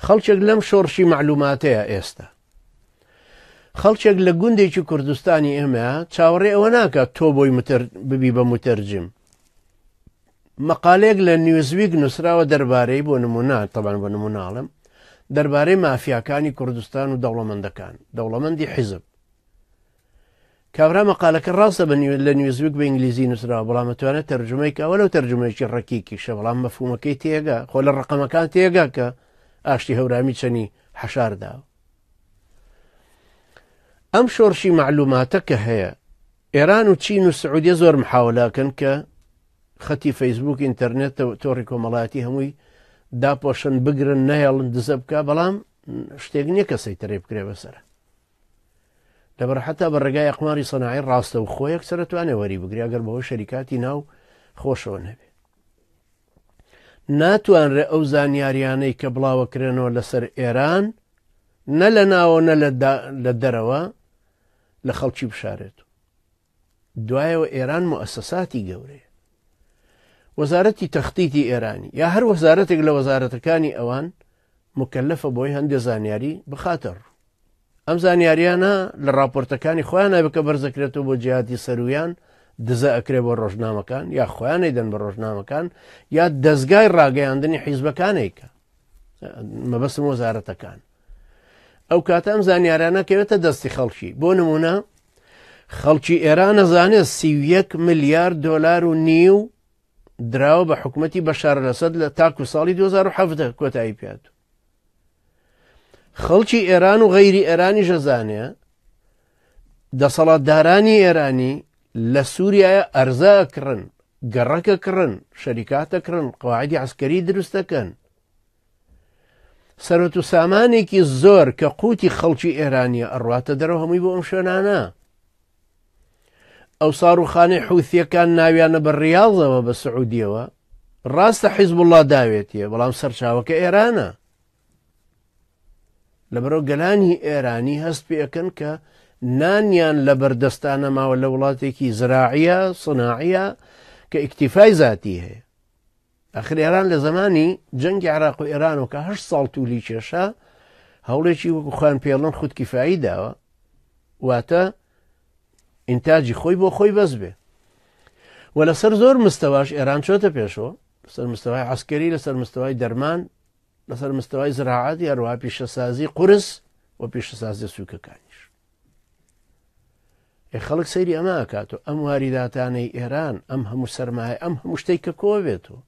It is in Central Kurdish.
خەڵکێک لەم شۆڕشی مەعلوماتەیە ئێستا. خەڵکێک لە گوندێکی کوردستانی ئێمە چاوەڕێ ئەوە ناکات تۆ بۆی ببی بە متەرجم. مەقالەیەک لە نیوزویک نووسراوە دەربارەی بۆ نمونە تەبان بۆ نموناڵم دەربارەی مافیاکانی کوردستان و دەوڵەمەندەکان دەوڵەمەندی حیزب کابرا مەقالەکە ڕاستە بە لە نیوزویک بە ئینگلیزی نووسراوە بەڵام ئەتوانێت تەرجومەی کە وەلو تەرجومەیەکی ڕەکیکیشە بەڵام مەفهومەکەی تێگا خۆ لە ڕقەمەکان تێگا کە ئاشتی هەورامی چەنی حەشار داوە ئەم شۆڕشی معلوماتە کە هەیە ئێران و چین و سعودیە زۆر محاولاکەن کە خەتی فەیسبوک ئینتەرنێت تۆڕی کۆمەڵایەتی هەمووی داپۆشن بگرن نەهێڵن دزە بکە بەڵام شتێک نییە کە سەیتەرەی بکرێ بەسەر لەبەر حتا بە ڕێگای ئەقماری سەناعی ڕاستە و خۆیەک سەرتوانێ وەری بگری ئەگەر بەوە شەریکاتی ناو خۆشەوە نەبێ ناتوانرێ ئەو زانیاریانەی کە بڵاوەکرێنەوە لەسەر ئێران نە لە ناوە نە لە دەرەوە لە خەڵکی بشارێت دوایەوە ئێران موئەسەساتی گەورەیە وەزارەتی تەختیتی ئێرانی یا هەر وەزارەتێک لە وەزارەتەکانی ئەوان مکلفە بۆی هەندێ زانیاری بخاتە ڕوو ئەم زانیاریانە لە راپۆرتەکانی خۆیان نابێت کە بەرزەکرێتەوە بۆ جیهاتی سەرویان دزە ئەکرێ بۆ ڕۆژنامەکان یا خۆیان دەن بە ڕۆژنامەکان یا دەستگای ڕاگەیاندنی حیزبەکانێکە مەبەستم وەزارەتەکان ئەو کاتە ئەم زانیارانە کەوێتە دەستی خەڵکی بۆ نمونە خەڵکی ئێران ئەزانێت 31 ملیار دۆلار و نیو دراوە بە حکوومەتی بەشار لەسەد لە تاکو ساڵی 2017 کۆتایی پێات خەڵکی ئێران و غەیری ئێرانی ژەزانێ دەسەڵاتدارانی ئێرانی لە سووریایە ئەرزە کڕن گەڕەکە کڕن شەریکاتە کڕن قواعدی عسکەری دروستەکەن سەرۆت و سامانێکی زۆر کە قوتی خەڵکی ئێرانیە ئەڕواتە دەرەوە هەمووی بۆ ئەم شوێنانە ئەو ساروخانەی حوثیەکان ناویانە بە ڕیاضەوە بە سعودیەوە ڕاستە حیزب الله داوێتیە بەڵام سەرچاوەکە ئێرانە لەبەرەوە گەلانی ئێرانی هەست پێەکەن کە نانیان لە بەردەستانە ماوە لە وڵاتێکی زراعیە صناعیە کە ئیکتیفای زاتی هەیە ئەخر ئێران لە زەمانی جەنگی عراق و ئێران و کە هه ساڵ تولی کێشا هەوڵێکی وەکو خۆیان پێڵن خود کیفایی داوە واتە ئینتاجی خۆی بۆ خۆی بەس بێ و لەسەر زۆر مستەواش ئێران چۆتە پێشەوە لەسەر مستەوای عسکەری لەسەر مستەوای دەرمان لەسەر مستەوای زراعەتی هەروە پیشەسازی قورس و پیشەسازی سوکەکانیش ئێ خەڵک سەیری ئەمە ئەکات و ئەم واریداتانەی ئێران ئەم هەموو سەرمایە ئەم هەموو شتێک کە کۆ بێتەوە.